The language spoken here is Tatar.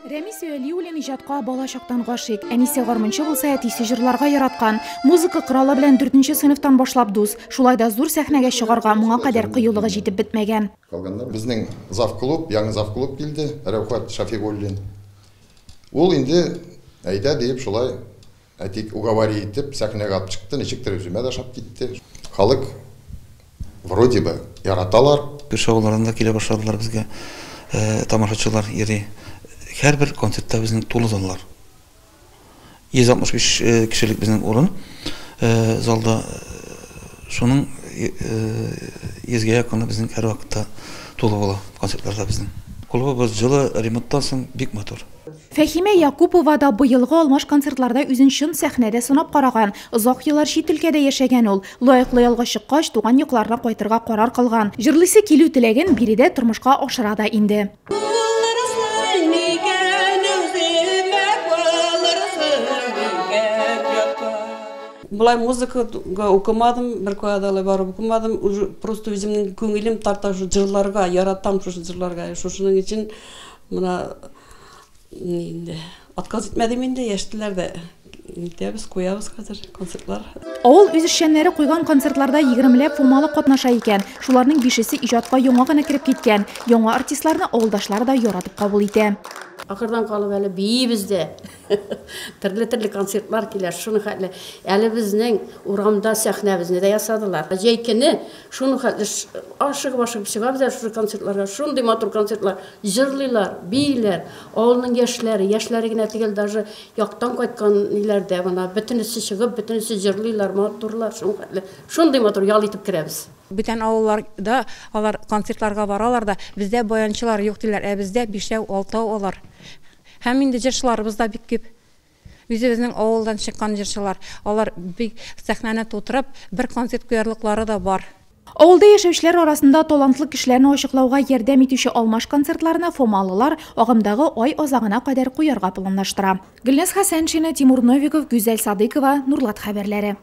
Рәмис Вәлиуллин иҗатка бала чактан гашыйк. Әнисе гармунчы булса, әтисе җырларга яраткан. Музыка коралы белән 4 сыйныфтан башлап дус. Шулай да зур сәхнәгә чыгарга моңа кадәр кыюлыгы җитеп бетмәгән. Калганнар безнең завклуб, яңа завклуб килде, Рәүхәт Шафигуллин. Ул инде әйдә диеп шулай әйтик, уговори итеп сәхнәгә алып чыкты, ничектер үземә дә ошап китте. Халык вроде бы яраталар. Күрше авыллардан да килә башладылар безгә, тамашачылар йөри. Һәрбер концертта безнең тулы заллар. 165 кешелек безнең урын залда. Шуның 100гә якыны безнең һәрвакытта тулы була концертларда безнең. Клубыбыз җылы, ремонттан соң бик матур. Фәһимә Якупова да быелгы алмаш концертларда үзен чын сәхнәдә сынап караган. Озак еллар чит өлкәдә яшәгән ул. Лаеклы ялга чыккач, туган якларына кайтырга карар кылган. Җырлыйсы килү теләген биредә тормышка ашыра да инде. Былай музыкага укымадым, бер кая да барып укымадым. Уже просто үземнең күңелем тарта шу җырларга, яратам шушы җырларга. Шушының өчен менә инде отказ итмәдем инде, яшьтеләр дә. Итәбез, куябыз хәзер концертлар. Авыл үзешчәннәре куйган концертларда 20ләп фомалы катнаша икән. Шуларның 5-се иҗатка яңа гына кереп киткән. Яңа артистларны авылдашлары да яратып кабул итә. Ахырдан калып әле биибез дә. Төрле-төрле концертлар килә. Шуны хәтле әле безнең урамда сәхнәбезне дә ясадылар. Җәй көне шуны хәтле ашыгып-ашыгып чыгабыз әле шушы концертларга. Шундый матур концертлар. Җырлыйлар, бииләр. Авылның яшьләре, яшьләре генә түгел, даже яктан кайткан ниләрдә менә бөтенесе чыгып, бөтенесе җырлыйлар, матурлар, шуны хәтле. Шундый матур ял итеп керәбез. Бүтән авылларда алар концертларга баралар да, бездә баянчылар юк диләр, ә бездә 5-6 алар. Һәм инде җырчыларыбыз да бик күп. Үзебезнең авылдан чыккан җырчылар, алар бик сәхнәне тутырып, бер концерт куярлыклары да бар. Авылда яшәүчеләр арасында талантлы кешеләрне ачыклауга ярдәм итүче алмаш концертларына фомалылар агымдагы ай азагына кадәр куярга планлаштыра. Гөлназ Хәсәншина, Тимур Новиков, Гүзәл Садыкова, Нурлат хәбәрләре.